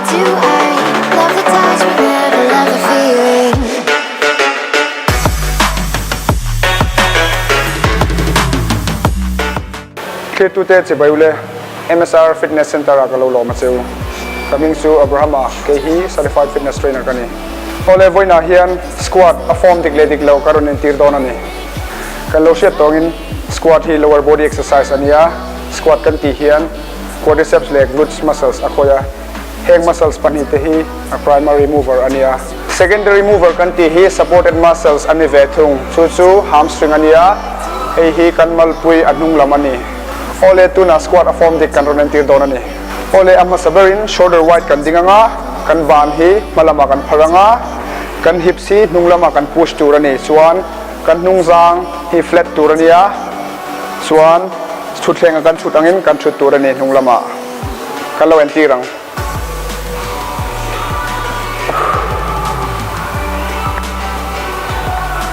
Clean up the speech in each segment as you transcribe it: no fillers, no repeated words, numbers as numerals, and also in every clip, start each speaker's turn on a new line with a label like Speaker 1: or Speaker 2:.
Speaker 1: Do I love the touch but never love the feeling?
Speaker 2: Thirtute chibai ule MSR Fitness Center ah ka lo lawm a cheu. Ka hming chu Abraham-a, kei hi Certified Fitness Trainer ka ni. Awle vawiinah hian squat a form dik leh dik lo ka rawn entir dawn a ni. Kan lo hriat tawngin squat hi lower body exercise a ni a, squat kan tih hian quadriceps leh glutes muscles a khawih a, heng muscles pahnihte hi a primary mover a ni a. Secondary mover kan tih hi supported muscles a ni ve thung, chu chu hamstring a ni a, hei hi kan malpui a hnung lam a ni. Awle tunah squat a form dik kan rawn entir dawn a ni. Awle a hmasa berin shoulder wide kan ding ang a, kan ban hi hma lamah kan phar ang a, kan hips hi hnung lamah kan push tur a ni, chuan kan hnung zang hi flat tur a ni a, chuan thutthleng a kan thut angin kan thut tur a ni hnung lamah kan lo entir ang.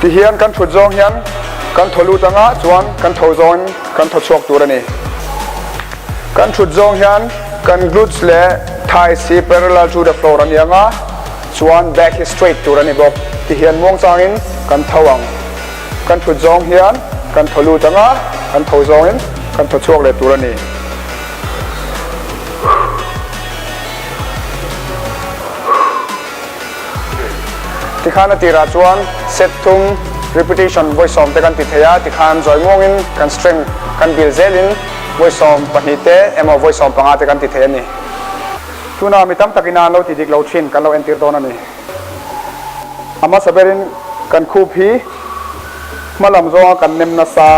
Speaker 2: Tihian kan thut zawng hian kan thaw lut anga chuan kan tho zawngin kan thaw chhuak tur a ni. Kan thut zawng hian kan glutes leh thighs hi parallel to the floor a ni anga chuan back hi straight tur a ni bawk. Tihian muang changin kan tho ang. Kan thut zawng hian kan thaw lut anga kan tho zawngin kan thaw chhuak leh tur a ni. Tikhan a tirah chuan set thum repetition vawi sawm te kan ti thei a, tikhan zawi muangin kan strength kan bil zelin vawi 12 te emaw vawi 15 te kan ti thei a ni. Tuna mi tam takin a an lo ti dik lo thin kan lo entir dawn a ni. A hmasa berin kan khup hi hma lam zawnga kan nem nasa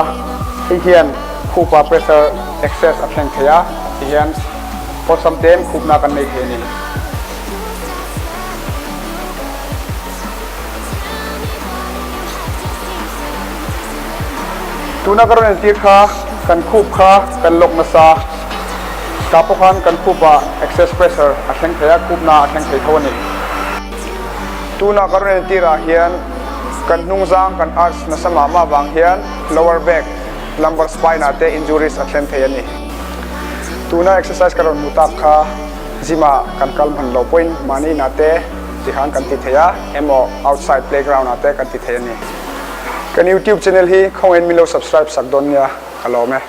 Speaker 2: hei hian khupa pressure excess a thleng thei a, tihian awlsam tein khupna kan nei thei a ni. Tuna ka rawn entir kha kan khup kha kan lawk nasa tah pawh khan kan khupah excess pressure a thleng thei a, khupna a thleng thei tho a ni. Tuna ka rawn entirah hian kan hnungzang kan arch nasa mah mah vang hian lower back, lumbar spine ah te injuries a thlen thei a ni. Tuna exercise ka rawn hmu tak kha gym ah kan kal hman lo pawhin mahni inah te tikhan kan ti thei a emaw outside playground ah te kan ti thei a ni. Kan youtube channel hi khawngaihin min lo subscribe sak dawn nia ka lawm e.